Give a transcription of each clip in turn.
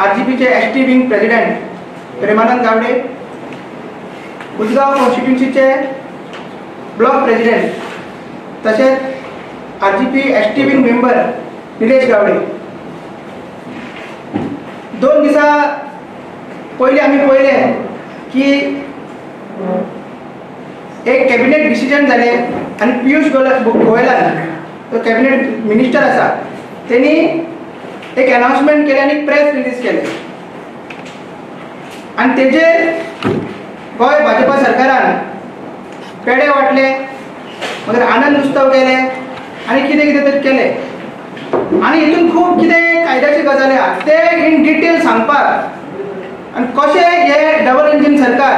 आरजीपीचे S T wing president Premanand Gawade, Ujgaon कॉन्स्टिट्युन्सीचे block president तशेंच RGP S T wing member Nilesh Gawade. 2 दिसा पयलीं आमी पळयलें की एक कॅबिनेट डिसिजन जालें आनी पियूष गोयलान तो कॅबिनेट मिनिस्टर आसा तेणी एक अनाउन्समेंट केलें आनी प्रेस रिलीज केलें आनी तेजेर गोंय भाजपा सरकारान पेडे वांटले, मागीर आनंद उत्सव केले आनी कितें कितें तरी केलें आनी हितून खूब कितें कायद्याची गजाली आहा ते इन डिटेल सांगपाक आनी कशें हें डबल इंजीन सरकार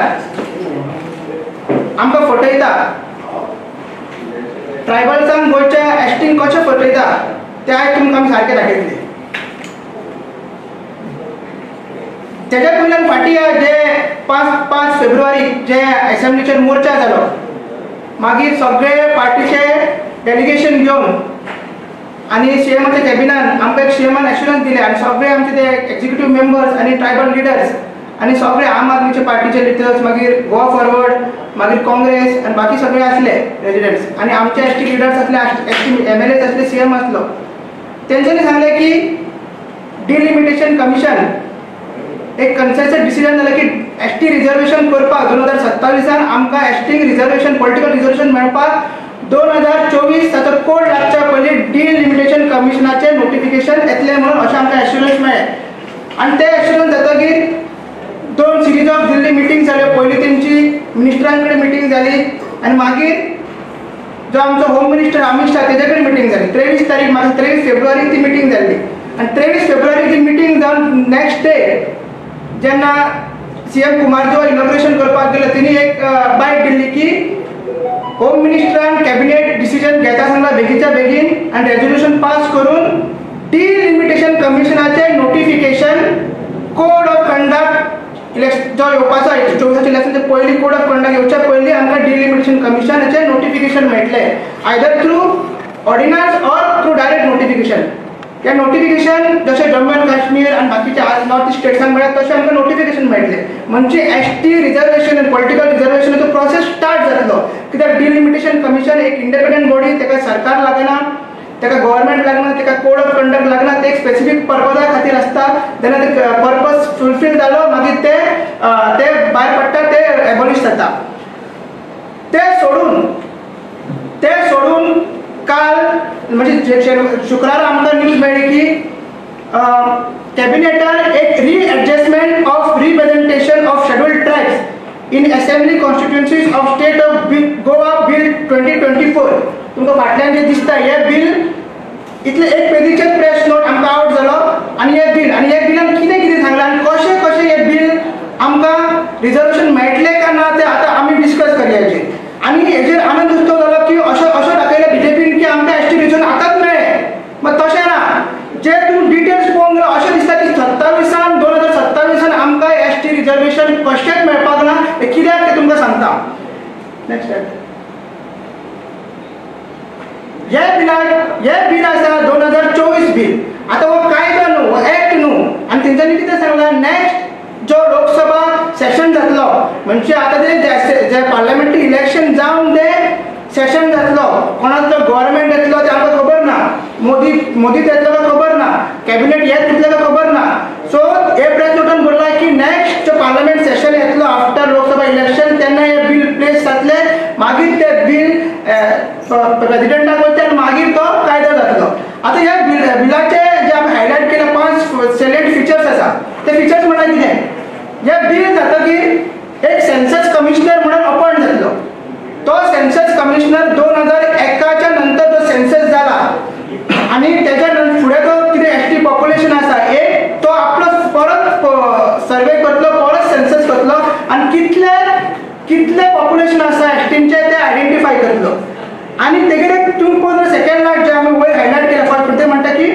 आमकां फटयता, ट्रायबल्सांक गोंयच्या एसटींक कशें फटयता तें आयज तुमकां आमी सारकें दाखयतले. तेज्या पयल्यान फाटीं जे 5 फेब्रुवारी जे एसेंब्लीचेर मोर्चा जालो, मागीर सगळे पार्टीचे डेलिगेशन घेवन आनी सीएमाच्या कॅबिनान आमकां एक सीएमान एश्युरन्स दिलें आनी सगळे आमचे ते एक्झिक्युटीव मेंबर्स आनी ट्रायबल लिडर्स आनी सगळे आम आदमीचे पार्टीचे लिडर्स, मागीर गोवा फॉरवर्ड, मागीर काँग्रेस आनी बाकी सगळे आसले रेजिडंट्स आनी आमचे एस टी लिडर्स आसले, S T M L as आसले, सीएम आसलो. तेंच्यांनी सांगलें की डिलिमिटेशन कमिशन एक कन्सेन्सस डिसिजन जालें की एस टी रिजर्वेशन करपाक 2027 आमकां एस टीक रिजर्वेशन, पॉलिटिकल रिजर्वेशन मेळपाक 2024 ताचो कोड लागच्या पयलीं डिलिमिटेशन कमिशनाचें नोटिफिकेशन येतलें म्हणून अशें आमकां एश्युरन्स मेळ्ळें. आनी तें एश्युरन्स जातकीर 2 सिरीज ऑफ दिल्ली मिटींग जाल्यो. पयलीं तेंची मिनिस्टरां कडेन मिटींग जाली आनी मागीर जो आमचो होम मिनिस्टर अमीत शाह तेजे कडेन मिटींग जाली. 23 तारीख म्हाका 23 फेब्रुवारी ती मिटींग जाल्ली आनी 23 फेब्रुवारी ती मिटींग जावन नेक्स्ट डे जेन्ना सीएम कुमार जो इनॉग्रेशन करपाक गेलो तेणी एक बायट दिल्ली की होम मिनिस्टरान कॅबिनेट डिसिजन घेता सांगला बेगीच्या बेगीन आनी रेजोल्युशन पास करून डिलिमिटेशन कमिशनाचें नोटिफिकेशन कोड ऑफ कंडक्ट जो येवपाचो 24 इलेक्शन पयलीं कोड ऑफ कंडक्ट येवच्या पयलीं आमकां डिलिमिटेशन कमिशनाचें नोटिफिकेशन मेळटलें, either through ordinance or through direct notification. हें नोटिफिकेशन जशें जम्मू एंड काश्मीर आनी बाकीच्या नॉर्थ इस्ट स्टेट्सांक मेळ्ळा तशें आमकां नोटिफिकेशन मेळटलें. म्हणजे एस टी रिजर्वेशन आनी पॉलिटिकल रिजर्वेशनाचो प्रोसेस स्टार्ट जातलो. कित्याक डिलिमिटेशन कमिशन एक इंडिपेंडंट बॉडी, ताका सरकार लागना, ताका गव्हर्मेंट लागना, ताका कोड ऑफ कंडक्ट लागना, ते एक स्पेसिफीक पर्पजा खातीर आसता. जेन्ना ते पर्पज फुलफील जालो मागीर ते ते भायर पडटा, ते एबॉलिश जाता. ते सोडून काल म्हणजे शुक्रारा आमकां न्यूज मेळ्ळी की कॅबिनेटान एक readjustment of representation of scheduled tribes in assembly constituencies of state of Goa bill 2024. तुमकां फाटल्यान जें दिसता हें बील इतले एक पेजीचेर प्रेस नोट आमकां आवट जालो आनी हें बील आनी ह्या बिलान कितें कितें सांगलां आनी कशें कशें हें बील आमकां रिजर्वेशन मेळटलें काय ना तें आतां आमी डिस्कस करया हेजेर. आनी हेजेर आनंद उत्सव जालो की अशें अशें दाखयलें बीजेपीन की आमकां एस टी रिजर्वेशन आतांच मेळ्ळें. मात तशें ना, जे तूं डिटेल्स पळोवंक गेलो अशें दिसता की 2027 आमकां एस टी रिजर्वेशन कशेंच मेळपाक ना. हें कित्याक तें तुमकां सांगता. नेक्स्ट हें बिलाक हें बील आसा 2024 बील. आतां हो कायदो न्हू, हो एक्ट न्हू. आनी तेंच्यांनी कितें सांगलां, नेक्स्ट जो लोकसभा सेशन जातलो म्हणजे आतां ते जे पार्लमेंटरी इलेक्शन जावन ते सेशन जातलो, कोणाचो गव्हर्मेंट येतलो तें आमकां खबर ना, मोदी येतलो काय खबर ना, कॅबिनेट येत तितलें काय खबर ना. सो हे प्रेस नोटान बरयलां की नेक्स्ट जो पार्लमेंट सेशन येतलो आफ्टर लोकसभा इलेक्शन तेन्ना हें बील प्लेस जातलें, मागीर तें बील प्रेजिडेंटाक वयतलें आनी मागीर तो कायदो जातलो. आतां ह्या बिलाचे जे आमी हायलायट केले 5 सेलेंट फिचर्स आसा, ते फिचर्स म्हणल्यार कितें, हें बील जातकीर एक सेन्सस कमिशनर म्हणून अपॉयंट जातलो. तो सेन्सस कमिशनर 2001 नंतर जो सेन्सस जाला आनी तेच्या फुडें तो कितें एस टी पॉप्युलेशन आसा एक तो आपलो परत सर्वे करतलो, परत सेन्सस करतलो आनी कितले कितले पॉप्युलेशन आसा एस टींचें तें आयडेंटिफाय करतलो. आनी तेगेले तुमी पळोवन सेकंड लायट जे आमी वयर हायलायट केला फर्स्ट ते म्हणटा की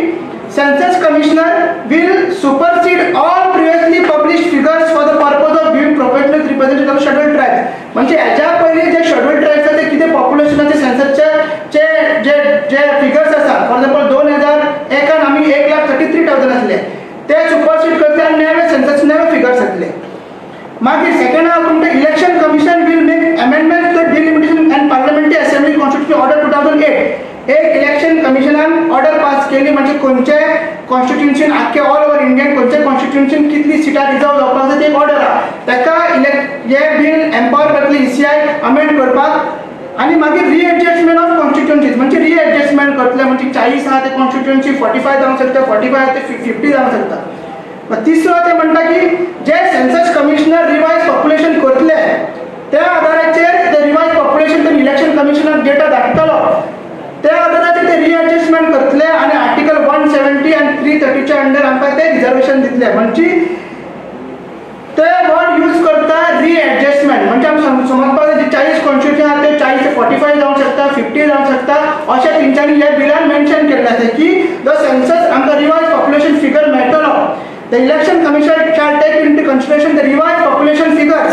census commissioner will supersede all previously published figures for the purpose of giving professional representation of scheduled tribes. म्हणजे हेच्या पयलीं जे शेड्युल्ड ट्रायब्स आसा ते कितें पॉप्युलेशनाचे सेन्ससचे जे जे जे फिगर्स आसा, फॉर एग्जाम्पल 2001 आमी 1,33,000 आसले, ते सुपरसीड करतले आनी नवे सेन्सस नवे फिगर्स येतले. मागीर सेकंड आहा तुमकां election commission will make amendment to delimitation and parliamentary assembly constitution order 2008. एक इलेक्शन कमिशनान ऑर्डर पास केली म्हणजे खंयचे कॉन्स्टिट्युशन आख्खे ऑल ओवर इंडियन खंयचे कॉन्स्टिट्युशन कितली सिटां रिजर्व जावपाक जाय ती एक ऑर्डर आहा. ताका हे बील एम्पावर करतले ECI amend करपाक आनी मागीर रिएडजस्टमेंट ऑफ कॉन्स्टिट्युन्सीज म्हणजे रिएडजस्टमेंट करतले म्हणजे 40 आहा ते कॉन्स्टिट्युन्सी 45 जावंक शकता, 45 ते 50 जावंक शकता. तिसरो ते म्हणटा की जे सेन्सस कमिशनर रिवायज पॉप्युलेशन करतले त्या आधाराचेर ते रिवायज पॉप्युलेशन ते इलेक्शन कमिशनाक डेटा धाडटलो त्या आधाराचेर ते रिएडजस्टमेंट करतले आनी आर्टिकल 170 आनी 330च्या अंडर आमकां ते रिजर्वेशन दितले. म्हणजे ते वर्ड यूज करता रिएडजस्टमेंट म्हणजे आमी समजपाक जाय 40 कॉन्स्टिट्युशन आहा ते 40 ते 45 जावंक शकता, 50 जावंक शकता अशें तेंच्यांनी ह्या बिलान मेन्शन केल्लें आसा की जो सेन्सस आमकां रिवायज पॉप्युलेशन फिगर मेळटलो the election commission shall take into consideration the revised population figures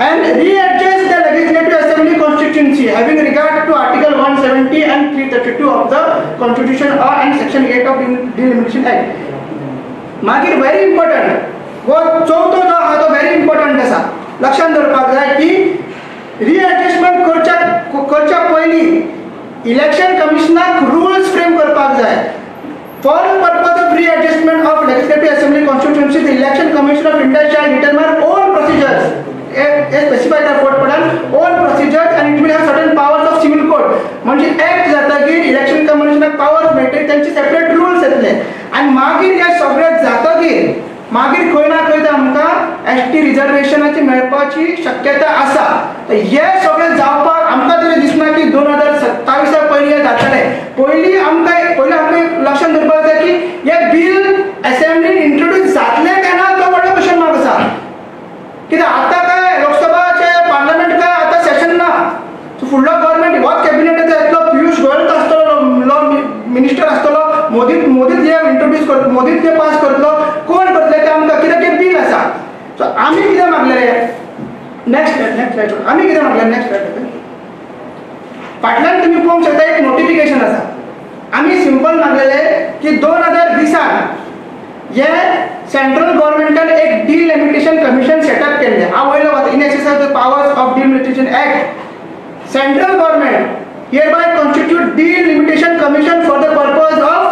and readjust the legislative assembly constituency having regard to article 170 and 332 of the constitution and section 8 of delimitation act. मागीर very important हो चवथो जो आहा तो very important आसा लक्षांत दवरपाक जाय की रिएडजस्टमेंट करच्या पयलीं इलेक्शन कमिशनाक रुल्स फ्रेम करपाक जाय. For the purpose of readjustment of legislative assembly constituency, the election commission of India shall determine all procedures. Specified by fourth पडान all procedures and it will have certain powers of civil code. म्हणजे act जातकीर election कमिशनाक powers मेळटले, तेंचे separate rules येतले आनी मागीर हे सगळें जातकीर मागीर खंय ना खंय आमकां एसटी रिजर्वेशनाची मेळपाची शक्यता आसा. हे सगळें जावपाक आमकां तरी दिसना की 2027 पयलीं हें जातलें. पयलीं आमकां लक्षांत दवरपाक जाय की हें बील असेंब्लीन इंट्रोड्यूस जातलें काय ना तो व्हडलो क्वेश्चन मार्क आसा. कित्याक आतां काय लोकसभाचे पार्लमेंट काय आतां सेशन ना, फुडलो गव्हर्मेंट होच कॅबिनेट येतलो, पियूष गोयल आसतलो लॉ मिनिस्टर आसतलो, मोदीच हे इंट्रोड्यूस करतलो, मोदीच हे पास करतलो, कोण करतले ते आमकां कित्याक हें बील आसा. सो आमी कितें मागलेलें नेक्स्ट स्लायड आमी कितें मागलें नेक्स्ट स्लायड फाटल्यान तुमी पळोवंक शकता एक नोटिफिकेशन आसा. आमी सिंपल मागलेले की 2020 हे सेंट्रल गव्हर्मेंटान एक डिलिमिटेशन कमिशन सेटअप केल्लें. हांव वयलो वता in exercise the powers of delimitation act central government hereby constitute delimitation commission for the purpose of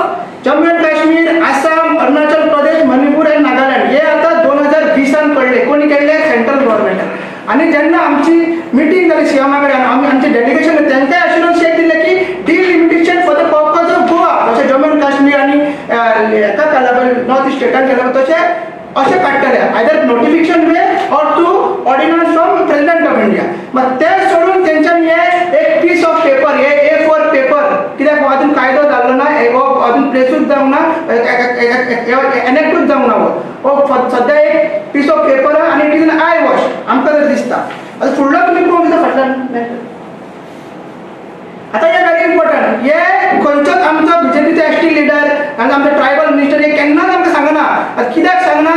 Jammu and Kashmir, Assam, Arunachal Pradesh, Manipur and Nagaland. हे आतां 2020 पडले. कोणी केल्ले? सेंट्रल गव्हर्मेंटान. आनी जेन्ना आमची मिटींग जाली सीएमा कडेन आमी आमचें डेलिगेशन तांकांय अश्युरन्स एक दिलें की delimitation for the purpose of Goa जशें जम्मू एंड काश्मीर आनी हेका केला पळय नॉर्थ इस्ट स्टेटान केला तशें अशें काडटले either notification way or through ordinance from president of India. मात तें सोडून तेंच्यांनी हे एक पीस ऑफ पेपर हे A4 paper कित्याक हो अजून कायदो जाल्लो ना, हो अजून प्लेसूच जावंक ना, एनॅक्टूच जावंक ना, हो सद्या एक पीस ऑफ पेपर आहा आनी it is an eye wash आमकां तरी दिसता. आतां फुडलो तुमी पळोवंक शकता फाटल्यान. आतां हें व्हेरी इम्पॉर्टंट, हे खंयचोच आमचो बीजेपीचो एसटी लिडर आनी आमचो ट्रायबल मिनिस्टर हे केन्नाच आमकां सांगना. आतां कित्याक सांगना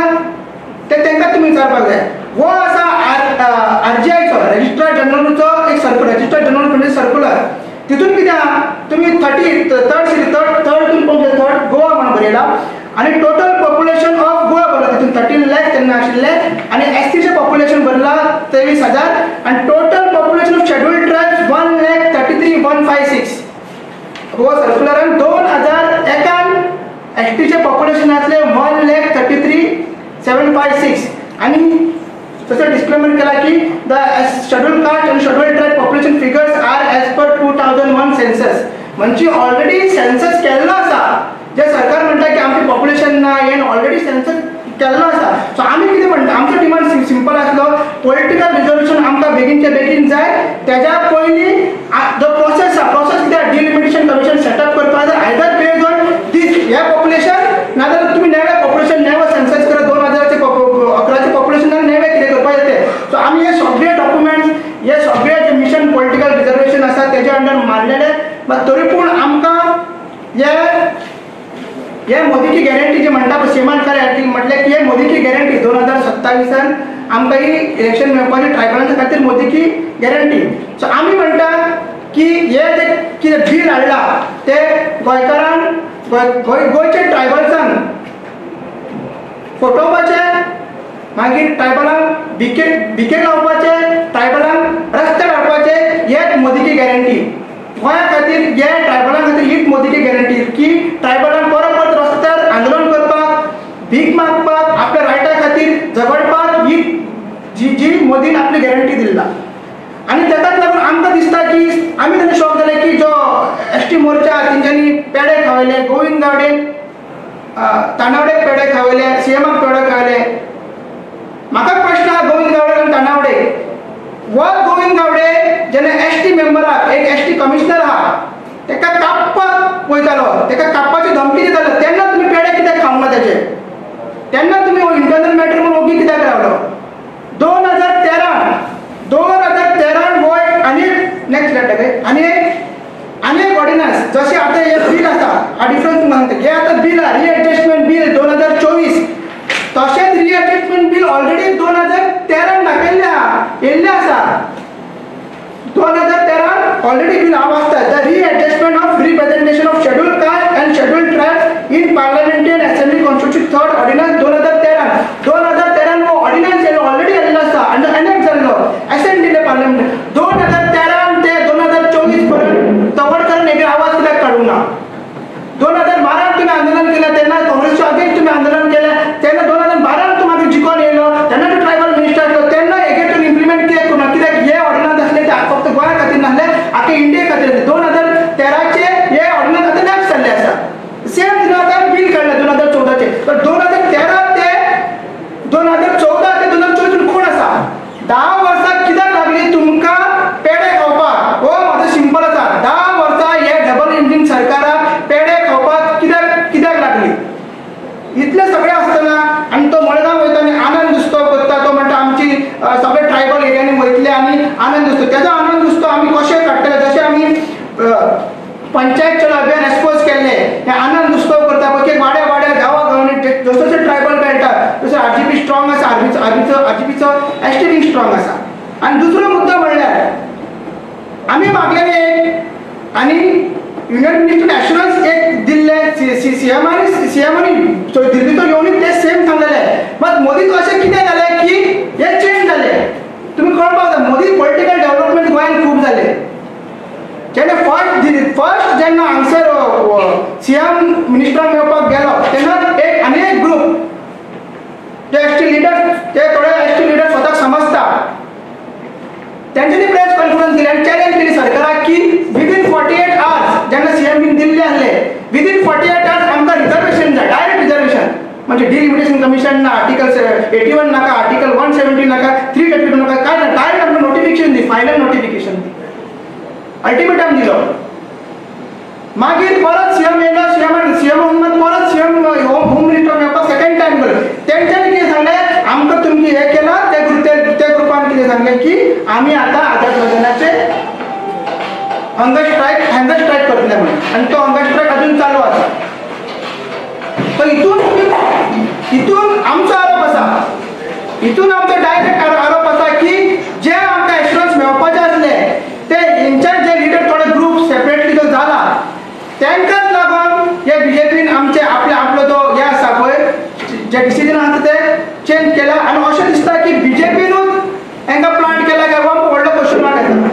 तें तांकां तुमी विचारपाक जाय. हो आसा RGIचो रजिस्ट्रार जनरलचो एक सर्कुलर, रजिस्ट्रार जनरल म्हणजे सर्कुलर. तितून कितें आहा तुमी थर्ड तुमी पळोवंक शकता, थर्ड गोवा म्हणून बरयला आनी टोटल पॉप्युलेशन ऑफ गोवा बरयला. तितून 13 लॅक तेन्ना आशिल्लें आनी एसटीचें पॉप्युलेशन भरलां 23,000 आनी total population of scheduled tribes 1,33,156. हो सर्कुलरान 2001 एसटीचें पॉप्युलेशन आसलें 1,33,756 आनी तसो डिस्क्लेमर केला की the scheduled caste आनी scheduled tribe population figures are as per 2001 census. म्हणजे ऑलरेडी सेन्सस केल्लो आसा. जे सरकार म्हणटा की आमचें पॉप्युलेशन ना हें ऑलरेडी सेन्सस केल्लो आसा. सो आमी कितें म्हणटा, आमचो डिमांड सिंपल आसलो, पॉलिटिकल रिजोल्युशन आमकां बेगीनचे बेगीन जाय. तेज्या पयलीं जो प्रोसेस आसा, प्रोसेस कितें डिलिमिटेशन कमिशन सेटअप करपाक जाय either based on these hey population नाजाल्यार तुमी नवें पॉप्युलेशन नवें सेन्सस करा 2011 पॉप्युलेशनान नवें कितें करपाक जाय. सो आमी हे सगळे डॉक्युमेंट्स हे सगळे जे मिशन पॉलिटिकल रिजर्वेशन आसा तेज्या अंडर मारलेले. बट तरी पूण आमकां हे मोदी की गॅरंटी जे म्हणटा पळय सीमान खरें म्हटलें की हे मोदी की गॅरंटी 2027 आमकां ही इलेक्शन मेळपाची ट्रायबलांच्या खातीर मोदी की गॅरंटी. सो आमी म्हणटा की हे जे कितें बील हाडलां तें गोंयकारांक गोंयच्या ट्रायबल्सांक फटोवपाचे, मागीर ट्रायबलांक भिके लावपाचे, ट्रायबलांक रस्ते हाडपाचे. हेच मोदीची गॅरंटी गोंया खातीर, हे ट्रायबलां खातीर हीच मोदीची गॅरंटी की ट्रायबलांक परत परत रस्त्यार आंदोलन करपाक, भीक मागपाक, आपल्या रायटा खातीर झगडपाक ही जी जी मोदीन आपली गॅरंटी दिल्ला. आनी ताकाच लागून आमकां दिसता की आमी तेन्ना शॉक जाले की जो एस टी मोर्चा तेंच्यांनी पेडे खावयले, गोविंद गावडे तानावडेक पेडे खावयले, सीएमाक पेडे खावयले. म्हाका प्रश्न आहा गोविंद गावडे आनी तानावडे, हो गोविंद गावडे जेन्ना एस टी मेंबराक, एक एस टी कमिशनर आहा ताका कापपाक वयतालो, ताका कापपाची धमकी दितालो, तेन्ना तुमी पेडे कित्याक खावंक ना तेजे? तेन्ना तुमी हो इंटरनल मॅटर म्हणून ओगी कित्याक रावलो? 2013 हो एक आनी नेक्स्ट स्लायड आनी आनी एक ऑर्डिनन्स, जशें आतां हें बील आसा, हा डिफरन्स तुमकां सांगता. हें आतां बील आहा रिएडजस्टमेंट बील 2024, तशेंच रिएडजस्टमेंट बील ऑलरेडी 2013 दाखयल्लें आहा, येयल्लें आसा. 2013 ऑलरेडी बील हांव वाचता, the readjustment of representation of schedule caste and schedule tribes in parliamentary assembly constitution third ordinance 2013. 2013 हो ऑर्डिनन्स येयलो, ऑलरेडी येयल्लो आसा आनी एनेक्ट जाल्लो, एसेंट दिलें पार्लमेंट. 2013 ते 2024 पर्यंत तवडकरान एक आवाज कित्याक काडूंक ना? 2012 तुमी आंदोलन केलें तेन्ना काँग्रेसच्या अगेन्स्ट तुमी आंदोलन केलें, तेन्ना 2012 तूं मागीर जिखोन येयलो, तेन्ना तूं ट्रायबल मिनिस्टर आसलो, तेन्ना एगेन तूं इम्प्लिमेंट कित्याक करूं ना? कित्याक हे ऑर्डिनन्स आसले ते फक्त गोंया खातीर नासले, आख्खे इंडिये खातीर आसले. 2013 हे ऑर्डिनन्स आतां लॅप्स जाल्ले आसा. सेम 2000 बील काडलें 2014, पण 2013 ते 2014 ते 2024 कोण आसा? 10 वर्सां कित्याक लागली तुमकां पेडे खावपाक? हो म्हाजो सिंपल आसा, 10 वर्सां हे डबल इंजीन सरकाराक पेडे खावपाक कित्याक लागली? इतलें सगळें आसतना आनी तो मडगांव वयता आनी आनंद उत्सव करता, तो म्हणटा आमची सगळे ट्रायबल एरियांनी वयतले आनी आनंद उत्सव. तेजो आनंद उत्सव आमी कशें काडटले? जशें आमी पंचायत चलो अभियान एक्सपोज केल्लें, हे आनंद उत्सव करता पळय वाड्या वाड्या गांवा गांवांनी जसो जसो ट्रायबल मेळटा तसो आरजीपी स्ट्रॉंग आसा, आरजीपीचो एस टी बीन स्ट्रॉंग आसा. आनी दुसरो मुद्दो म्हणल्यार आमी मागलेले एक आनी युनियन मिनिस्टर एश्युरन्स एक दिल्ले सीएमानी दिल्लीचो येवनूय ते सेम सांगलेले. मात मोदीक अशें कितें जालें की हे चेंज जालें. तुमी कळपाक जाय मोदी पॉलिटिकल डेवलपमेंट गोंयांत खूब जालें. जेन्ना फर्स्ट जेन्ना हांगसर सीएम मिनिस्टराक मेळपाक गेलो तेन्ना एक आनी एक ग्रुप जे एस टी लिडर, ते थोडे एस टी लिडर स्वताक समजता, तेंच्यांनी प्रेस कॉन्फरन्स दिली आनी चॅलेंज केली सरकाराक की विदीन 48 आवर्स जेन्ना सीएम बीन दिल्ले आसले विदीन 48 आवर्स आमकां रिजर्वेशन जाय, डायरेक्ट रिजर्वेशन. म्हणजे डिलिमिटेशन कमिशन ना, आर्टिकल 81 नाका, आर्टिकल 170 नाका, 332 नाका, काय ना, डायरेक्ट आमकां नोटिफिकेशन दी, फायनल नोटिफिकेशन दी, अल्टिमेटम दिलो. मागीर परत सीएम येयलो, सीएम परत सीएम होम मिनिस्टर मेळपाक सेकंड टायम गेलो. तेंच्यांनी कितें सांगलें आमकां तुमची हें केलां, त्या ग्रुपान कितें सांगलें की आमी आतां आझाद मैदानाचेर हंगर स्ट्रायक करतले म्हणून, आनी तो हंगर स्ट्रायक अजून चालू आसा. तर हितून आमचो आरोप आसा, हितून आमचो डायरेक्ट आरोप आसा की जे आमकां एश्युरन्स मेळपाचे आसले ते हेंच्या जे लिडर थोडे ग्रुप सेपरेटली जो जाला तांकांच लागून हे बीजेपीन आमचे आपले आपलो जो हे आसा पळय जे डिसिजन आसा ते चेंज केला. आनी अशें दिसता की बीजेपीनूच तांकां प्लांट केला काय हो व्हडलो क्वेश्चन मार्क येता.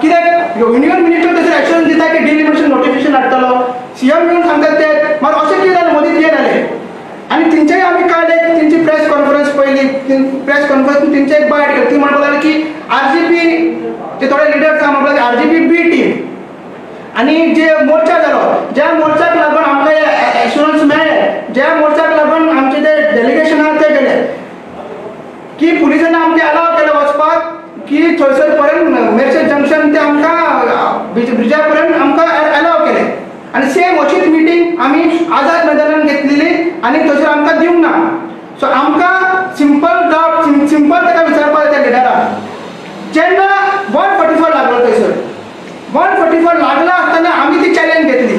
कित्याक युनियन मिनिस्टर तशें एश्युरन्स दिता की डिलिमिटेशन नोटिफिकेशन हाडटलो, सीएम येवन सांगतात ते, मागीर अशें कितें जालें मोदीत कितें जालें? आनी तेंचेय आमी काल एक तेंची प्रेस कॉन्फरन्स पळयली, प्रेस कॉन्फरन्स तेंचे एक बायट केली, ती म्हणपाक लागली की आरजीपी ते थोडे लिडर्स आहा म्हणपाक लागले आरजीपी बी टीम आनी जे मोर्चा जालो ज्या मोर्चाक लागून आमकां एश्युरन्स मेळ्ळें, ज्या मोर्चाक लागून आमचे जे डेलिगेशन आहा ते गेले की पुलिसांनी आमकां अलाव केलें वचपाक की थंयसर पर्यंत मेर्शे जंक्शन ते आमकां ब्रिजा पर्यंत आमकां अलाव केलें. आनी सेम अशीच मिटींग आमी आझाद मैदानान घेतलेली आनी थंयसर आमकां दिवंक ना. सो आमकां सिंपल डावट, सिंपल ताका विचारपाक जाय त्या लिडराक, जेन्ना 144 लागलो थंयसर 144 लागला आसतना आमी ती चॅलेंज घेतली.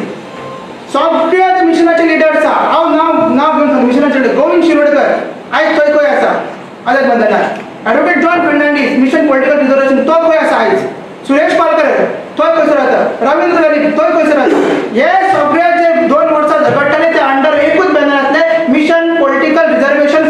सगळे ते मिशनाचे लिडर्स आहा, हांव नांव घेवन सांगता मिशनाचे लिडर गोविंद शिरोडकर आयज थंय खंय आसा आझाद मैदानार, advocate John Fernandes mission political reservation तो खंय आसा आयज, सुरेश पालकर तोय खंयसर आसा, रविंद्र वेळीप तोय खंयसर आसा. हे सगळे जे 2 वर्सां झगडटाले ते अंडर एकूच बॅनर आसले, मिशन पॉलिटिकल रिजर्वेशन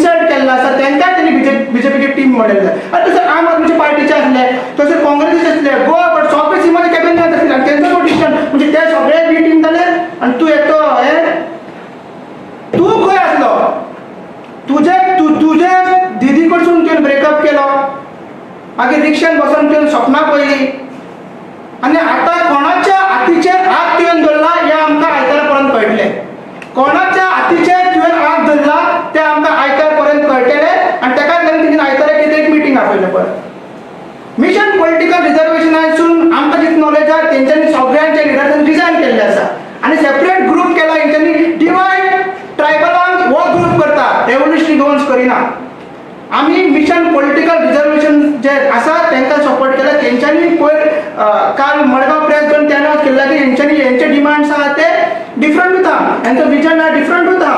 इन्सल्ट केल्लो आसा तांकां तेणी बीजेपीची टीम म्हणलें. आनी तशें आम आदमीच्या पार्टीचे आसले, तशें काँग्रेसीचे आसले, गोवा बट सगळे सिमाचे कॅबिनेट आसले आनी तेंचो तो डिसिजन म्हणजे ते सगळे बी टीम जाले आनी तूं एकटो हे तूं खंय आसलो? तुजे तुजे दिदी कडसून तुवें ब्रेकअप केलो, मागीर रिक्षान बसून तुवें सपनां पळयलीं आनी आतां कोणाच्या हातीचेर हात तुवें धरला हें आमकां आयतारा पर्यंत कळटलें. कोणाच्या हातीचेर तुवें हात धरला तें आमकां आयतार पर्यंत कळटलें आनी ताकाच लागून तेंच्यानी आयतारा कितें एक मिटींग आपयलें परत. मिशन पॉलिटिकल रिजर्वेशनासून आमकां जितलें नॉलेज आसा तेंच्यांनी सगळ्यांच्या लिडर्सान रिजायन केल्लें आसा आनी सेपरेट ग्रूप केला हेंच्यांनी. डिवायड ट्रायबलांक हो ग्रूप करता, रेवोल्युशनरी गोवन्स करिना. आमी मिशन पॉलिटिकल रिजर्वेशन जे आसा तांकां सपोर्ट केला. तेंच्यांनी पयर काल मडगांव प्रेस घेवन ते अनावन्स केल्ला की हेंच्यांनी हेंचे डिमांड्स आहा ते डिफरंट उरता, हेंचो विजन आहा डिफरंट उरता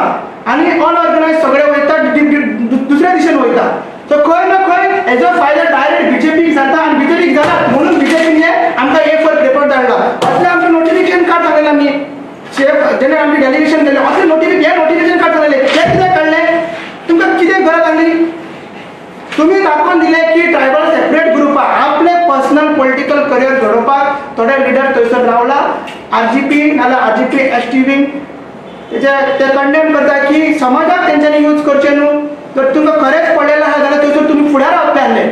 आनी अनऑर्गनायज सगळे वयता, दुसऱ्या दिशेन वयता. सो खंय ना खंय हेजो फायदो डायरेक्ट बीजेपीक जाता आनी बीजेपीक जाला म्हणून बीजेपीन आमकां A4 paper धाडला. असलें आमचें नोटिफिकेशन कार्ड सांगलें आमी जेन्ना आमचें डेलिगेशन केलें असलें नोटिफिकेशन हे नोटिफिकेशन कार्ड सांगलें. हें कित्याक काडलें? तुमकां कितें गरज आसली? तुमी दाखोवन दिलें की ट्रायबल सेपरेट ग्रुप आपले पर्सनल पॉलिटिकल करियर घडोवपाक थोडे लिडर थंयसर रावला. आरजीपी नाल्यार आरजीपी एसटी विंग तेजे ते कंडेम करता की समाजाक तेंच्यांनी यूज करचें न्हू. जर तुमकां खरेंच पडलेलें आसा जाल्यार थंयसर तुमी फुडार रावतले आसले.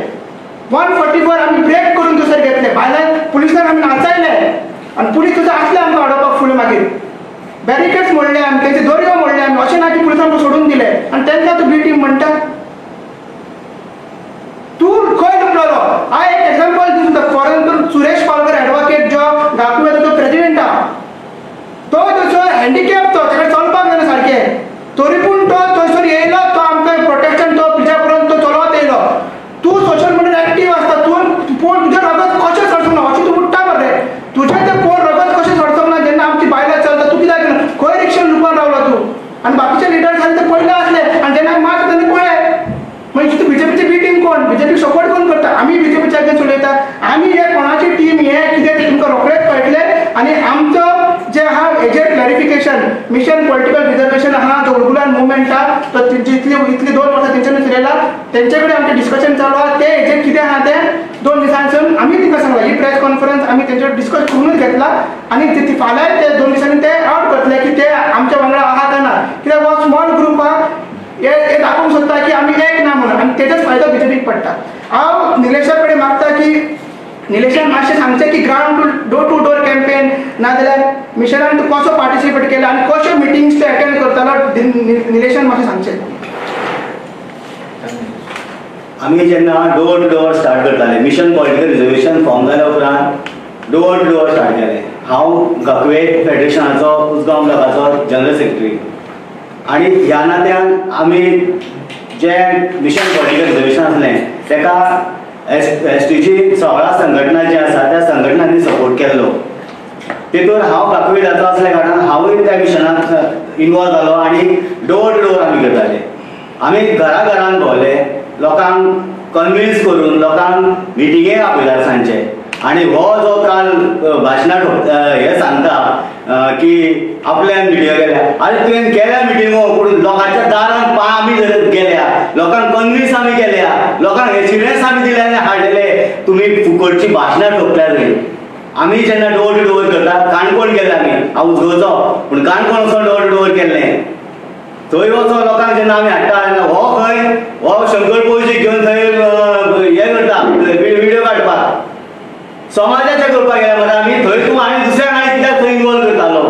144 आमी ब्रेक करून थंयसर घेतले, भायल्यान पुलिसांक आमी नाचयले आनी पुलीस थंयसर आसले आमकां अडोवपाक फुडें. मागीर बॅरिकेड्स मोडले आमी, तेंचे दोरयो मोडले आमी. अशें ना की पुलिसांक आमकां सोडून दिले आनी तेंकां तूं बी टीम म्हणटा. तूं खंय लुपलेलो? हांव एक एग्जाम्पल दिवं तुका. For example Suresh Palkar advocate जो गाकुवेचो तो प्रेजिडेंट आहा तो थंयसर हँडिकॅप, तो ताका चलपाक जायना सारकें, तरी पूण तो थंयसर येयलो, तो आमकां प्रोटेक्शन तो ब्रिजा पर्यंत तो चलत येयलो. तूं सोशल मिडियार एक्टीव आसता, तूं पूण तुजें रगत कशें सडसूंक ना अशें तूं उठ्ठा मरे. तुजें तें पोर रगत कशें सडसूंक ना जेन्ना आमची बायलां चलता, तूं कित्याक खंय रिक्षेन लुकोवन रावलो तूं? आनी बाकीचे लिडर्स आसले ते पयले आसले आनी जेन्ना मात तेन्ना पळय म्हणजे तूं बीजेपीची बी टीम कोण, बीजेपी सपोर्ट कोण करता? आमी बीजेपीच्या अगेन्स्ट उलयता. आमी हे कोणाची टीम हे कितें तें तुमकां रोखडेंच कळटलें. आनी आमचो जे आहा हेजेर क्लॅरिफिकेशन मिशन पॉलिटिकल रिजर्वेशन आहा जो उलगुलान मुवमेंट आहा तो जितली इतली 2 वर्सां तेंच्यांनी चलयला तेंचे कडेन आमचें डिस्कशन चालू आहा. ते हेजेर कितें आहा तें 2 दिसांसून आमी तांकां सांगलां. ही प्रेस कॉन्फरन्स आमी तेंचे कडेन डिस्कस करूनच घेतला आनी ती फाल्यां ते 2 दिसांनी ते आवट करतले की ते आमच्या वांगडा आहा काय ना. कित्याक हो स्मॉल ग्रूप आहा हे दाखोवंक सोदता की आमी एक ना म्हणून आनी तेजोच फायदो बीजेपीक पडटा. हांव निलेशा कडेन मागता की निलेशान मातशें सांगचें की ground to door to door campaign नाजाल्यार मिशनान तूं कसो पार्टिसिपेट केला आनी कश्यो मिटिंग्स ते अटेंड करतालो निलेशान मातशें सांगचें. आमी जेन्ना डोर टू डोर स्टार्ट करताले मिशन पॉलिटिकल रिजर्वेशन फॉर्म जाल्या उपरांत डोर टू डोर स्टार्ट केलें. हांव गाकवे फेडरेशनाचो उसगांव ब्लॉकाचो जनरल सेक्रेटरी आनी ह्या नात्यान आमी जे मिशन पॉलिटिकल रिजर्वेशन आसलें ताका एस टीची सगळ्या संघटना जी आसा त्या संघटनांनी सपोर्ट केल्लो. तितून हांव गाकवेदाचो आसल्या कारणान हांवूय त्या मिशनाक इनवॉल्व जालो आनी डोर टू डोर आमी करताले. आमी घरा घरान भोंवले, लोकांक कन्विन्स करून लोकांक मिटिंगेक आपयतात सांजचे. आनी हो जो काल भाशणां हे सांगता की आपल्यान मिटिंगो केल्या, आरे तुवें केल्या मिटिंगो पूण लोकांच्या दारान पांय आमी गेल्या, लोकांक कन्विन्स आमी केल्या, लोकांक एश्युरन्स आमी दिले आनी हाडलेले, तुमी फुकटची भाशणां ठोकल्या थंय. आमी जेन्ना डोर टू डोर करता काणकोण गेले आमी, हांव उसगांवचो पूण काणकोण वचोन डोर टू डोर केल्लें. थंय वचोन लोकांक जेन्ना आमी हाडटा तेन्ना हो खंय हो शंकर पौजी घेवन थंय हें करता व्हिडियो काडपाक समाजाचें करपाक गेले मरे आमी थंय. तूं आनी दुसऱ्यांक आनी कित्याक थंय इनवॉल्व करतालो?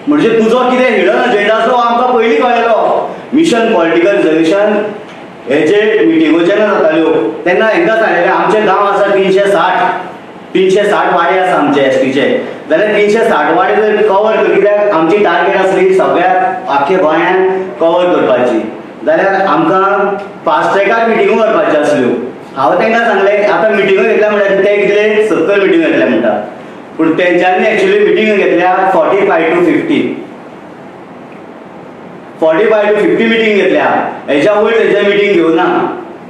म्हणजे तुजो कितें हिडन एजेंडा आसलो आमकां पयलीं कळ्ळेलो. मिशन पॉलिटिकल रिजर्वेशन हेजे मिटिंगो जेन्ना जाताल्यो तेन्ना हेंकां सांगलेलें आमचे गांव आसा 360 वाडे आसा आमचे एसटीचे, जाल्यार 360 वाडे जर कवर कर, कित्याक आमची टार्गेट आसली सगळ्या आख्या गोंयान कवर करपाची, जाल्यार आमकां फास्ट ट्रॅकार मिटिंगो करपाच्यो आसल्यो. हांव तांकां सांगलें आतां मिटिंगो घेतल्या म्हणल्यार ते कितले 70 मिटिंगो घेतल्या म्हणटा, पूण तेंच्यांनी एक्चुअली मिटिंगो घेतल्या 45 to 50 45 to 50 meeting घेतल्या. हेच्या वयर तेंच्या मिटींग घेवना,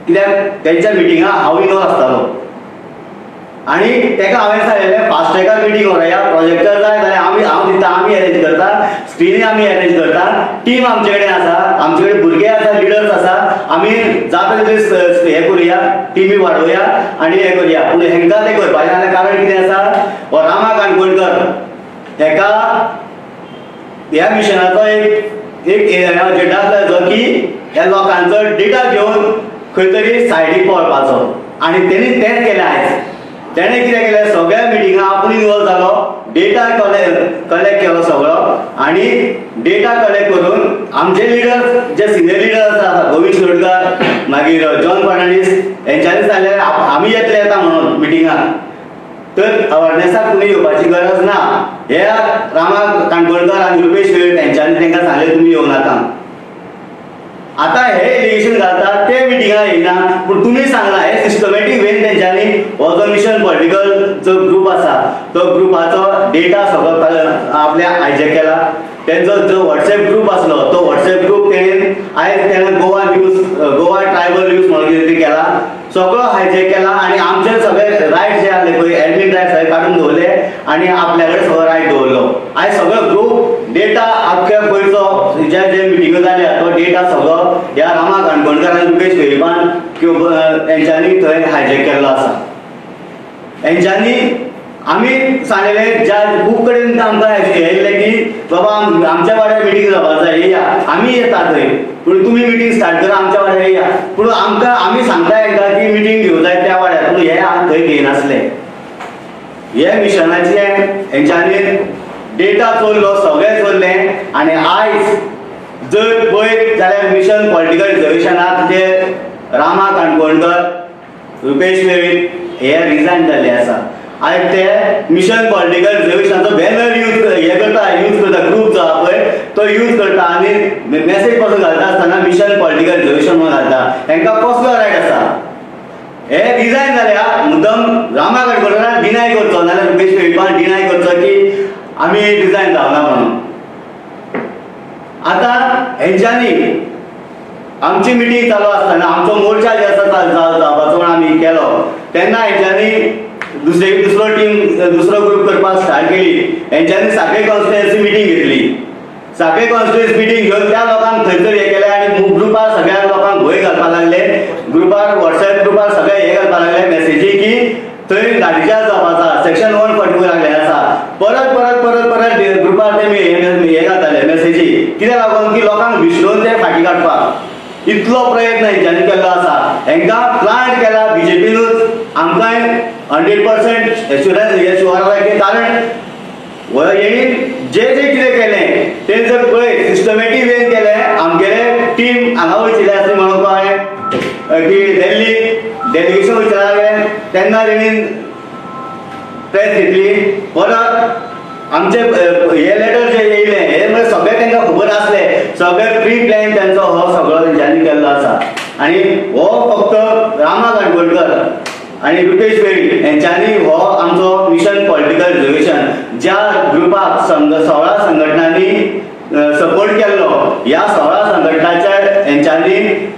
कित्याक तेंच्या मिटिंगा हांव इनवॉल्व आसतालो. आनी ताका हांवें सांगलेलें फास्ट ट्रॅकार मिटींग व्हरया, प्रोजेक्टर जाय जाल्यार आमी हांव दिता, आमी अरेंज करता, स्क्रिनी आमी अरेंज करता, टीम आमचे कडेन आसा, आमचे कडेन भुरगे आसा, लिडर्स आसा, आमी जाता तितले हें करुया, टिमी वाडोवया आनी हें करुया. पूण हेंकां तें करपाचें जाल्यार कारण कितें आसा, हो रामा काणकोणकर हेका ह्या मिशनाचो एक एक एजेंडा आसलो जो की ह्या लोकांचो डेटा घेवन खंय तरी सायडीक पळपाचो आनी तेणी तेंच केलें. आयज तेणें कितें केलें, सगळ्या मिटिंगां आपूण इनवॉल्व जालो, डेटा कलेक्ट केलो सगळो आनी डेटा कलेक्ट करून आमचे लिडर्स जे सिनियर लिडर्स आसा, गोविंद शिरोडकर, मागीर जॉन फर्नांडीस, हेंच्यांनी सांगलें आमी येतले येता म्हणून मिटिंगाक, तर अवेरनेसाक तुमी येवपाची गरज ना. हे रामा काणकोणकर आनी रुपेश वेळ तेंच्यांनी तांकां सांगलें तुमी येवं नाका. आतां हे एलिगेशन घालतात ते मिटिंगाक येयना, पूण तुमी सांगला हे सिस्टमॅटीक वेन तेंच्यांनी हो जो मिशन पॉलिटिकल जो ग्रूप आसा तो ग्रुपाचो डेटा सगळो आपल्या हायजॅक केला. तेंचो जो वॉट्सएप ग्रूप आसलो तो वॉट्सएप ग्रूप तेणेन आयज तेणें Goa news, Goa tribal news म्हणून कितें तरी केला, सगळो हायजॅक केला आनी आमचे सगळे रायट जे आसले पळय एडमीन रायट सगळे काडून दवरले आनी आपल्या कडेन सगळो रायट दवरलो. आयज सगळो ग्रूप डेटा आख्ख्या गोंयचो ज्या जे मिटिंगो जाल्या तो डेटा सगळो ह्या रामा काणकोणकर आनी रुपेश वेळीपान किंवा हेंच्यांनी थंय हायजॅक केल्लो आसा. हेंच्यांनी आमी सांगलेलें ज्या खूब कडेन आमकां हें येयल्लें की बाबा आमच्या वाड्यार मिटींग जावपाक जाय, येया, आमी येता थंय, पूण तुमी मिटींग स्टार्ट करा, आमच्या वाड्यार येया. पूण आमकां आमी सांगता हेंकां की मिटींग घेवंक जाय त्या वाड्यार, पूण हे थंय घेयनासले. हे मिशनाचे हेंच्यांनी डेटा चोरलो, सगळें चोरलें आनी आयज जर पळयत जाल्यार मिशन पॉलिटिकल रिजर्वेशनाक जे रामा काणकोणकर, रुपेश वेळीप हे रिजायन जाल्ले आसा. आयज ते मिशन पॉलिटिकल रिजर्वेशनाचो बॅनर यूज हे करता, यूज करता, ग्रूप जो आहा पळय तो यूज करता आनी मॅसेज पासून घालता आसतना मिशन पॉलिटिकल रिजर्वेशन म्हणून घालता. हेंकां कसलो रायट आसा? हे रिजायन जाल्या मुद्दम रामा काणकोणकरान डिनाय करचो, नाल्यार रुपेश वेळीपान डिनाय करचो की आमी रिजायन जावना म्हणून. आतां हेंच्यांनी आमची मिटींग चालू आसतना आमचो मोर्चा जे आसा जावपाचो म्हण आमी केलो तेन्ना हेंच्यांनी दुसरो टीम दुसरो ग्रूप करपाक स्टार्ट केली. हेंच्यांनी साखळे कॉन्स्टिट्युएन्सी मिटींग घेतली, साखळे कॉन्स्टिट्युएन्सी मिटींग घेवन त्या लोकांक थंयसर हें केलें आनी ग्रुपार सगळ्या लोकांक भंय घालपाक लागले, ग्रुपार वॉट्सएप ग्रुपार सगळे हे घालपाक लागले मॅसेजी की थंय लाठीचार्ज जावपाचो, सेक्शन 144 लागलें आसा. परत परत परत परत ग्रुपार ते हे घालताले मॅसेजी, कित्याक लागून की लोकांक विसरून ते फाटीं काडपाक इतलो प्रयत्न हेंच्यांनी केल्लो आसा. हेंकां प्लांट केला बीजेपीनूच, आमकांय 100% एश्युरन्स हे शुअर आसा की कारण हेणी जे जे कितें केलें तें जर पळय सिस्टमॅटीक वेन केलें. आमगेले टीम हांगा वयतली आसली म्हणून कळ्ळें की दिल्ली डेलिगेशन वयतलें लागलें तेन्ना तेणी प्रेस घेतली. परत आमचे हे लेटर जे येयले हे म्हणजे सगळें तांकां खबर आसलें, सगळें प्री प्लॅन तेंचो हो सगळो तेंच्यांनी केल्लो आसा. आनी हो फक्त रामा काणकोणकर आनी रुपेश वेळीप हेंच्यांनी हो आमचो मिशन पॉलिटिकल रिजर्वेशन ज्या ग्रुपाक 16 संघटनांनी सपोर्ट केल्लो ह्या 16 संघटनाच्या हेंच्यांनी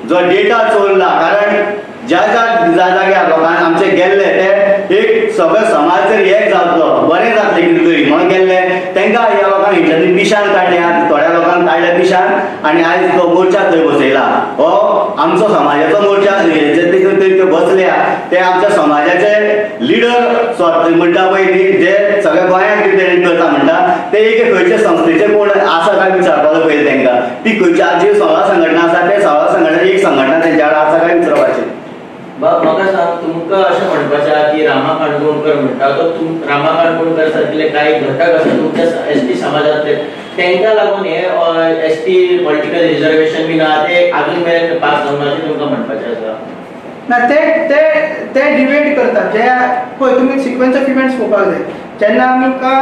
जो डेटा चोरला, कारण ज्या ज्या जाग्यार लोकांक आमचे गेल्ले ते एक सगळे समाज जर एक जातलो बरें जातलें कितें तरी म्हणून गेल्ले तांकां ह्या लोकांक हेंच्यांनी पिशान काडल्या, थोड्या लोकांक काडल्या पिशान आनी आयज तो मोर्चा थंय बसयला. हो आमचो समाजाचो मोर्चा ते बसल्या ते आमच्या समाजाचे लिडर स्वता म्हणटा पळय न्ही, जे सगळ्या गोंयांत रिप्रेझेंट करता म्हणटा ते एक खंयचे संस्थेचे कोण आसा काय विचारपाचो पयलीं तांकां, ती खंयची जी 16 संघटना आसा ते 16 संघटना एक संघटना तेंच्या वांगडा आसा काय विचारपाचें. बाब म्हाका सांग, तुमकां अशें म्हणपाचें आहा की रामा काणकोणकर म्हणटा तो रामा काणकोणकर सारकिल्ले कांय घटक आसा तुमच्या एस टी समाजांतले, तांकां लागून हे एस टी पॉलिटिकल रिजर्वेशन बी ना ते आजून मेरेन पास जावना अशें तुमकां म्हणपाचें आसा? ना, ते ते ते डिबेट करतात. जे पळय तुमी सिक्वन्स ऑफ इव्हेंट्स पळोवपाक जाय. जेन्ना आमकां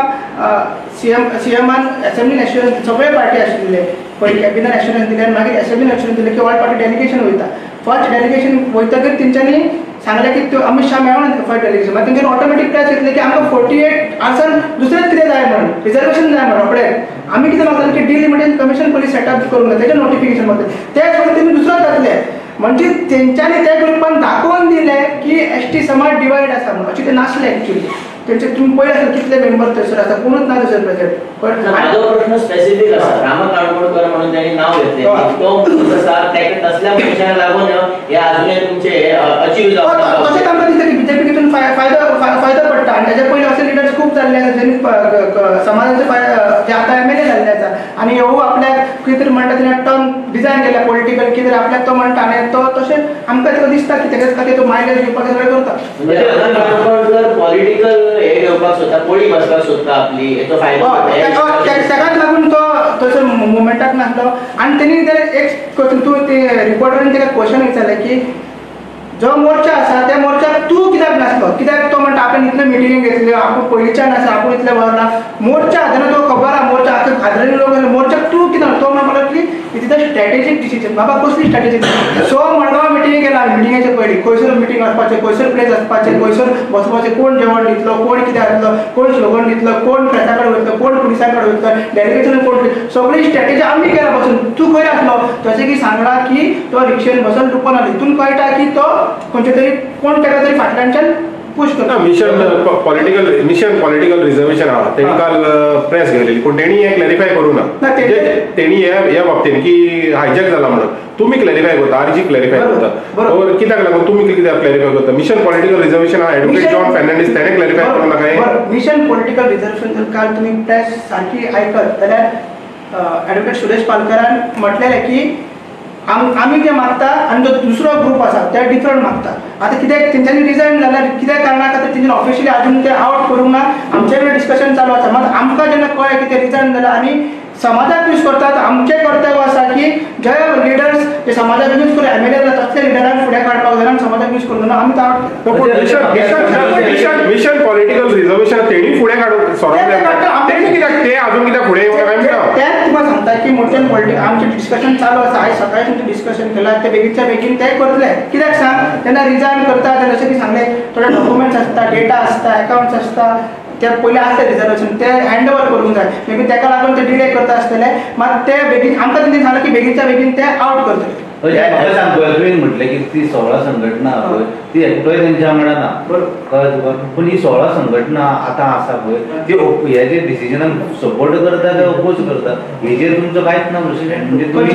सीएमान एसेंब्लीन एश्युरन्स सगळे पार्टी आशिल्ले पयलीं कॅबिनेट एश्युरन्स दिलें आनी मागीर एसेंब्लीन एश्युरन्स दिलें की ऑल पार्टी डेलिगेशन वयता. फर्स्ट डेलिगेशन वयतकीर तेंच्यांनी सांगलें की त्यो अमीत शाह मेळोना फर्स्ट डेलिगेशन, मागीर तेंच्यांनी ऑटोमॅटीक प्रेस घेतलें की आमकां 48 आवर्सान दुसरेंच कितें जाय म्हणून, रिजर्वेशन जाय म्हणून रोखडें. आमी कितें मागताले की डिलिमिटेशन कमिशन पयलीं सेटअप करूंक जाय, तेजें नोटिफिकेशन मागता, ते सोडून तेमी दुसरोच घातलें. म्हणजे तेंच्यांनी त्या ग्रुपान दाखोवन दिलें की एस टी समाज डिवायड आसा म्हणून. अशें ते नासलें एक्चुअली. तेंचे तुमी पळयलें आसतलें कितले मेंबर थंयसर आसा, कोणूच ना थंयसर प्रेझेंट. पण म्हाजो प्रश्न स्पेसिफीक आसा, रामा काणकोणकर म्हणून त्यांनी नाव घेतलें, तो आसा ताका तसल्या मनशांक लागून हे अजूनय तुमचे अचीव जावपाक. तशेंच आमकां दिसता की बीजेपी हितून फायदो पडटा. आनी ताच्या पयलीं अशे लिडर्स खूब जाल्ले आसा ज्यांनी समाजाचे जे आतां एम एल ए जाल्ले आसा आनी ह्यो आपल्याक कितें तरी म्हणटा तेणें टर्म डिजायन केल्या पॉलिटिकल कितें तरी आपल्याक तो म्हणटा आनी तो तशें आमकां ताका दिसता की तेच्याच खातीर तो मायलेज घेवपाक सगळें करता. म्हणजे पॉलिटिकल हे घेवपाक सोदता, पोळी बसपाक सोदता आपली, हेचो फायदो ताकाच लागून तो थंयसर मुवमेंटाक नासलो. आनी तेणी एक तूं ते रिपोर्टरान ताका क्वेश्चन विचारलें की जो मोर्चा आसा त्या मोर्चाक तूं कित्याक नासलो, कित्याक तो म्हणटा आपणें इतल्यो मिटिंगी घेतल्यो, आपूण पयलींच्यान आसा, आपूण इतलें वरना मोर्चा तेन्ना तो खबर आहा मोर्चा आतां खाजरांनी लोक मोर्चाक तूं कित्याक, तो म्हणपाक लागलो की it is a strategic decision. बाबा कसली स्ट्रॅटेजीक? सो मडगांव मिटिंगे गेला, मिटिंगेचे पयलीं खंयसर मिटींग आसपाचें, खंयसर प्लेस आसपाचें, खंयसर बसपाचें, कोण जेवण दितलो, कोण कितें जातलो, कोण स्लोगन दितलो, कोण प्रेसा कडेन वयतलो, कोण पुलिसां कडेन वयतलो, डेलिगेशन कोण, सगळी स्ट्रॅटेजी आमी केला बसून. तूं खंय आसलो? तशें की सांगलां की तो रिक्षेन बसून लुकोन आसलो, हितून कळटा की तो खंयच्या तरी कोण ताका तरी फाटल्यानच्यान पुश करता. मिशन पॉलिटिकल रिझर्वेशन आहा तेणी काल प्रेस घेतलेली, पूण तेणी हें क्लॅरिफाय करूं ना. तेणी ह्या बाबतीन की हायजॅक जाला म्हणून तुमी क्लॅरिफाय करता, आरजी क्लॅरिफाय करता, बरोबर? कित्याक लागून तुमी कित्याक क्लॅरिफाय करता? मिशन पॉलिटिकल रिझर्वेशन आहा, एडवोकेट जॉन फर्नांडीस तेणें क्लॅरिफाय करूं नाका. मिशन पॉलिटिकल रिझर्वेशन जर काल तुमी प्रेस सारकी आयकत जाल्यार एडवोकेट सुरेश पालकरान म्हटलेलें की आमी जे मागता आनी जो दुसरो ग्रूप आसा ते डिफरंट मागता. आतां कित्याक तेंच्यांनी रिजायन जाल्यार कित्याक कारणा खातीर तेंच्यांनी ऑफिशियली आजून ते आवट करूंक ना, आमचे कडेन डिस्कशन चालू आसा. मात आमकां जेन्ना कळ्ळें की ते रिजायन जाल्यार आनी समाजाक यूज करतात, आमचें कर्तव्य आसा की जे लिडर्स जे समाजाक यूज करून एम एल ए जाता तसले लिडरांक फुडें काडपाक जाय आनी समाजाक यूज करूंक ना आमी तो आवट केला. मिशन पॉलिटिकल रिझर्वेशन तेणी फुडें काडून तेणी कित्याक ते अजून कित्याक फुडें येवंक ना? तेंच तुका सांगता की मोशन पॉलिटिकल आमचें डिस्कशन चालू आसा. आयज सकाळीं तुमचें डिस्कशन केलां, ते बेगीनच्या बेगीन ते करतले. कित्याक सांग, जेन्ना रिजायन करता तेन्ना जशें की सांगलें थोडे डॉक्युमेंट्स आसता, डेटा आसता, एकावंट्स आसता, ते पयलीं आसता रिजर्वेशन ते हँड ओवर करूंक जाय. मे बी ताका लागून ते डिले करता आसतले. मात ते बेगीन आमकां तेंच्यांनी सांगलां की बेगीनच्या बेगीन ते आवट करतले. म्हाका सांग, तुवें म्हटलें की ती 16 संघटना पळय ती एकटोय तेंच्या वांगडा ना, कळ्ळें तुका? पूण ही 16 संघटना आतां आसा पळय ती हे जे डिसिजनाक सपोर्ट करता काय अपोज करता हेजेर तुमचो कांयच ना प्रेसिडेंट? म्हणजे तुमी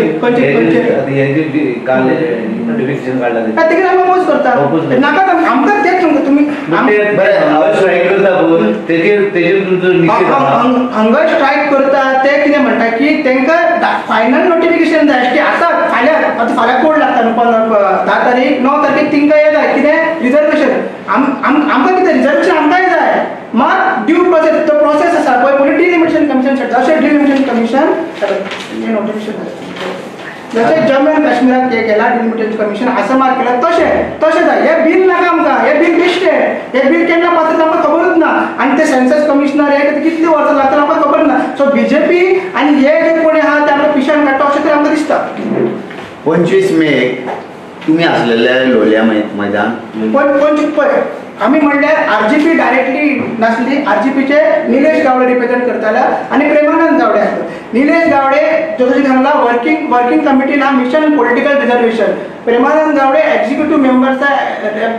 हे जे काल नोटिफिकेशन काडलां तेका आमी अपोज करता, नाका आमकां तेच सांगता. तुमी स्ट्रायक करता पळय तेजेर तेजेर तुमचो निशेध हंगर स्ट्रायक करता ते कितें म्हणटा की तांकां फायनल नोटिफिकेशन जाय की आतां फाल्यां आतां फाल्यां कोड लागता न्हू 10 तारीख 9 तारखेक तिंकां हें जाय कितें रिजर्वेशन. आमकां कितें रिजर्वेशन आमकांय जाय, मात ड्यू प्रोसेस तो प्रोसेस आसा पळय पयलीं डिलिमिटेशन कमिशन सेट अशें डिलिमिटेशन कमिशन हें नोटिफिकेशन जशें जम्मू आनी काश्मीराक हें केलां डिलिमिटेशन कमिशन आसामाक केलां तशें तशें जाय. हें बील नाका आमकां, हें बील बेश्टें, हें बील केन्ना पास जाता आमकां खबरूच ना. आनी ते सेन्सस कमिशनर हे कितली वर्सां लागतलीं आमकां खबर ना. सो बीजेपी आनी हे जे कोण आहा ते आमकां पिशान काडटा अशें तरी आमकां दिसता. 25 मेक तुमी आसलेले लोलया मैदान पळय आमी म्हणल्यार आरजीपी डायरेक्टली नासली, आरजीपीचे निलेश गावडे रिप्रेझेंट करताले आनी प्रेमानंद गावडे आसलो. निलेश गावडे जो जशें सांगला वर्किंग कमिटी ना mission political reservation, Premanand Gawde executive मेंबर्सा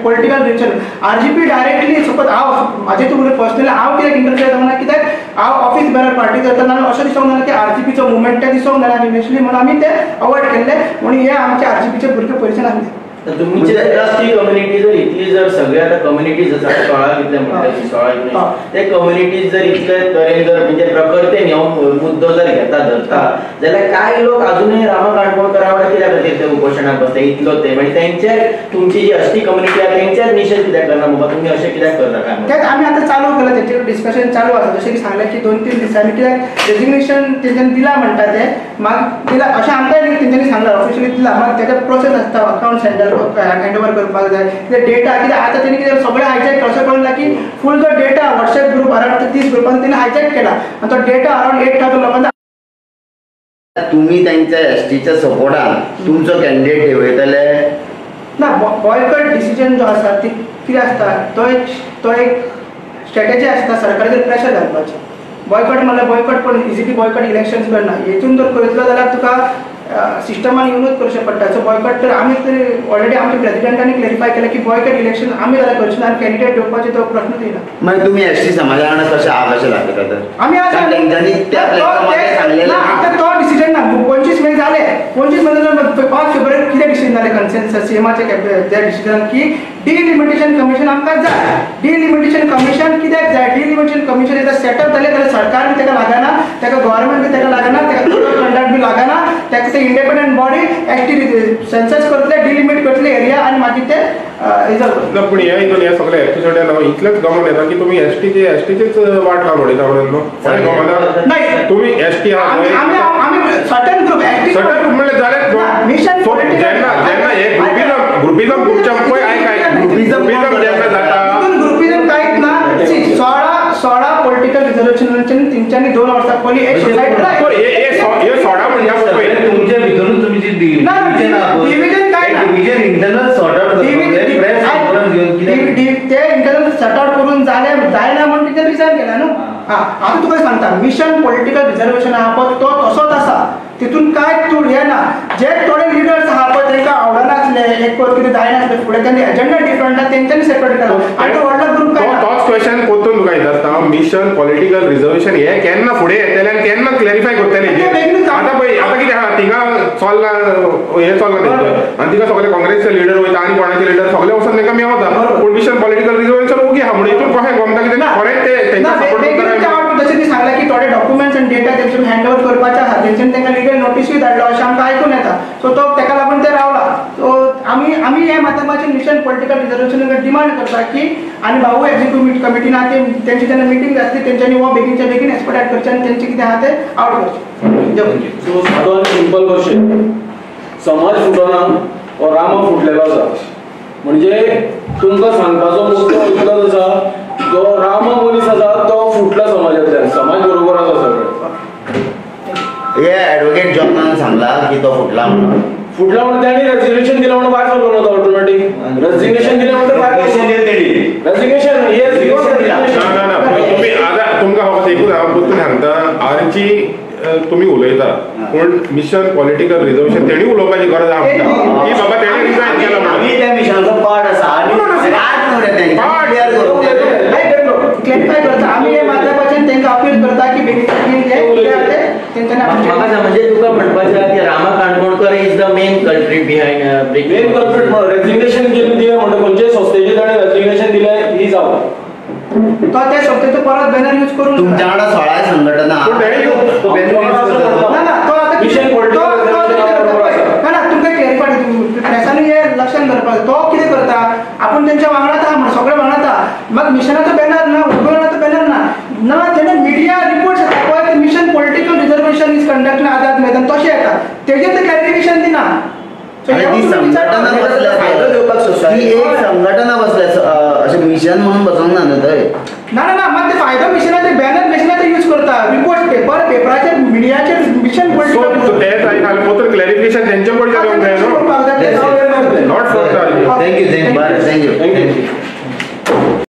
political reservation. RGP directly suppose हांव म्हाजें तुका पर्सनली हांव कित्याक इंटरफियर जावंक ना, कित्याक हांव ऑफिस बेरर पार्टी जाता आनी अशें दिसोंक ना की आरजीपीचो मुवमेंट तें दिसोंक ना इनिशियली, म्हणून आमी ते अवॉयड केल्ले. म्हणून हे आमचे आरजीपीचे भुरगे पयशे नासले. तुमची एसटी कम्युनिटी जर इतली जर सगळे आतां कम्युनिटीज आसा 16 कितले म्हणटा 16 ते कम्युनिटीज जर इतले तरेन जर म्हणजे प्रकर्तेन ह्यो मुद्दो जर घेता धरता जाल्यार कांय लोक अजुनूय रामा काणकोणकरा वांगडा कित्याक खातीर ते उपोशणाक बसता इतलो ते म्हणजे तेंचेर तुमची जी एसटी कम्युनिटी आसा तेंचेर निशेध कित्याक करना बाबा तुमी अशें कित्याक करता काय? तेच आमी आतां चालू केलां, तेंचेर डिस्कशन चालू आसा. जशें की सांगलें की 2-3 दिसांनी कित्याक रेजिग्नेशन तेंच्यांनी दिलां म्हणटा ते मात दिलां अशें आमकां तेंच्यांनी सांगलां ऑफिशियली दिलां, मात तेजे प्रोसेस आसता अकावंट हँड ओवर करपाक जाय, कितें डेटा कित्याक आतां तेणी कितें सगळें हायजॅक अशें कळना की फूल जो डेटा व्हॉट्सएप ग्रूप अरावंड 30 ग्रुपान तेणी हायजॅक केला आनी तो डेटा अरावंड 8,000 लोकांचा. तुमी तांच्या एसटीच्या सपोर्टान तुमचो कॅन्डिडेट देंवयतले ना? बॉयकॉट डिसिजन जो आसा ती कितें आसता तो एक स्ट्रॅटेजी आसता सरकाराचेर प्रेशर घालपाचें. बॉयकॉट म्हणल्यार बॉयकॉट कोण इजिली बॉयकॉट इलेक्शन्स करना, हेतून जर करतलो जाल्यार तुका सिस्टमान येवनूच करचें पडटा. सो बॉयकॉट तर आमी तरी ऑलरेडी आमच्या प्रेसिडेंटांनी क्लॅरिफाय केलें की बॉयकॉट इलेक्शन आमी जाल्यार करचे ना आनी कॅन्डिडेट देवपाचो तो प्रश्नूच येना. मागीर तुमी एस टी समाजा वांगडा कशें आहा कशें दाखयता तर आमी आतां आतां तो डिसिजन ना. 25 मे जाले, 25 मे 5 फेब्रुवारी कितें डिसिजन जालें कन्सेन्सस सीएमाचे जे डिसिजन की डिलिमिटेशन कमिशन आमकां जाय. डिलिमिटेशन कमिशन कित्याक जाय? डिलिमिटेशन कमिशन एकदां सेटअप जालें जाल्यार सरकार बी ताका लागना, ताका गव्हर्मेंट बी ताका लागना, ताका कोड ऑफ कंडक्ट बी लागना, ताका ते independent body S T census करतले, डिलिमीट करतले एरिया आनी मागीर ते रिजॉल्व करतले. पूण ह्या हितून ह्या सगळ्या एपिसोडान हांव इतलेंच गमोन येता की तुमी एस टीचेच वाट लावन उडयता म्हणून न्हू गमना तुमी एस टी आहा आमी सर्टन ग्रुप सर्टन ग्रुप म्हणल्यार जालें मिशन जेन्ना जेन्ना हे ग्रुपिजम ग्रुपच्या पळय आयक आयक ग्रुपिजम जेन्ना जाता ग्रुपिजम कांयच ना. 16 पॉलिटिकल रिजर्वेशनाचे तेंच्यांनी 2 वर्सां पयलीं एक सोसायटी हे 16 म्हणल्या पळय तुमच्या भितरूच तुमी जी डिविजन काय ना, डिविजन इंटरनल सॉर्ट आउट करता, ते इंटरनल सॉर्ट आउट करून जालें जायना म्हण तेंच्यानी रिजायन केला न्हू. आं आतां तुका सांगता मिशन पॉलिटिकल रिजर्वेशन आहा पळय तो तसोच आसा, तितून कांय तूं हें ना. जे थोडे लिडर्स आहा पळय तांकां आवडनासलें एक पळय कितें जायनासलें फुडें तेंचे एजेंडा डिफरंट आहा तेंच्यांनी सेपरेट केला आनी तो व्हडलो ग्रूप काय तोच क्वेश्चन परतून तुका येता आसता. मिशन पॉलिटिकल रिजर्वेशन हे केन्ना फुडें येतलें आनी केन्ना क्लॅरिफाय करतले? आतां पळय आतां कितें आहा थिंगा चल्लां हें चल्लां तेंचें आनी थिंगा सगळे काँग्रेसचे लिडर वयता आनी कोणाचे लिडर सगळे वचून तांकां मेवता, पूण मिशन पॉलिटिकल रिजर्वेशन ओगी आहा म्हणून हितून कशें गमता की तेंकां खरेंच ते तेंकां सपोर्ट करता. जशें ती सांगलां की थोडे डॉक्युमेंट्स आनी डेटा तेंचे हँड ओवर करपाचे आहा, तेंच्यानी तांकां लिगल नोटिसूय धाडलो अशें आमकां आयकून येता. सो तो ताका लागून ते रावला. सो आमी आमी हे माध्यमाचेर मिशन पॉलिटिकल रिजर्वेशन डिमांड करता की आनी भाऊ एक्झिक्युटिव्ह कमिटीन आहा ते तेंची जेन्ना मिटींग जातली तेंच्यांनी हो बेगीनच्या बेगीन एक्सपर्टायट करचें आनी तेंचें कितें आहा तें आवट करचें. सो सादो आनी सिंपल क्वेश्चन, समाज फुटना हो रामा फुटलेलो आसा म्हणजे तुमकां सांगपाचो मुद्दो इतलोच आसा, जो रामा मनीस आसा तो फुटला समाजांतल्यान, समाज बरोबर आसा सगळें. हे ॲडव्होकेट जॉनान सांगला की तो फुटला म्हणून, फुटला म्हणून त्यांनी रेजिग्नेशन दिलं म्हणून भायर सरलो न्हू तो ऑटोमॅटीक. रेजिग्नेशन दिलें म्हणून भायर रेजिग्नेशन येस ना ना तुमी आतां तुमकां फकत एकूच हांव परतून सांगता, आरजी तुमी उलयता पूण मिशन पॉलिटिकल रिजर्वेशन तेणी उलोवपाची गरज आहा म्हणटा की बाबा तेणी रिजायन केला म्हणून त्या मिशनाचो पार्ट आसा आनी क्लॅरिफाय करता. आमी हे माध्यमाच्यान तांकां अपील करता की बेगीन बेगीन ते म्हाका म्हणजे तुका म्हणपाचें आहा की Rama Kankonkar is the main culprit behind main culprit. Resignation दिलें म्हणटा खंयच्याय संस्थेचें ताणें रेजिग्नेशन दिलें ही जावं तो त्या संस्थेचो परत बॅनर यूज करून तुमच्या वांगडा 16 संघटना ना ना तो आतां ना ना तुमकां क्लॅरिफाय प्रेसांनी हे लक्षान दवरपाक तो कितें करता आपूण तेंच्या वांगडाच आहा म्हण सगळे वांगडाच आहा, मात मिशनाचो बॅनर ना, उद्बोधनाचो बॅनर ना ना जेन्ना मिडिया रिपोर्ट्स येता पळय mission political reservation is conduct Azad Maidan तशें येता तेजेर ते क्लॅरिफिकेशन दिना. ती संघटना बसल्या, ती एक संघटना बसल्या अशें मिशन म्हणून बसोंक ना न्हू थंय. ना ना ना मात ते फायदो मिशनाचेर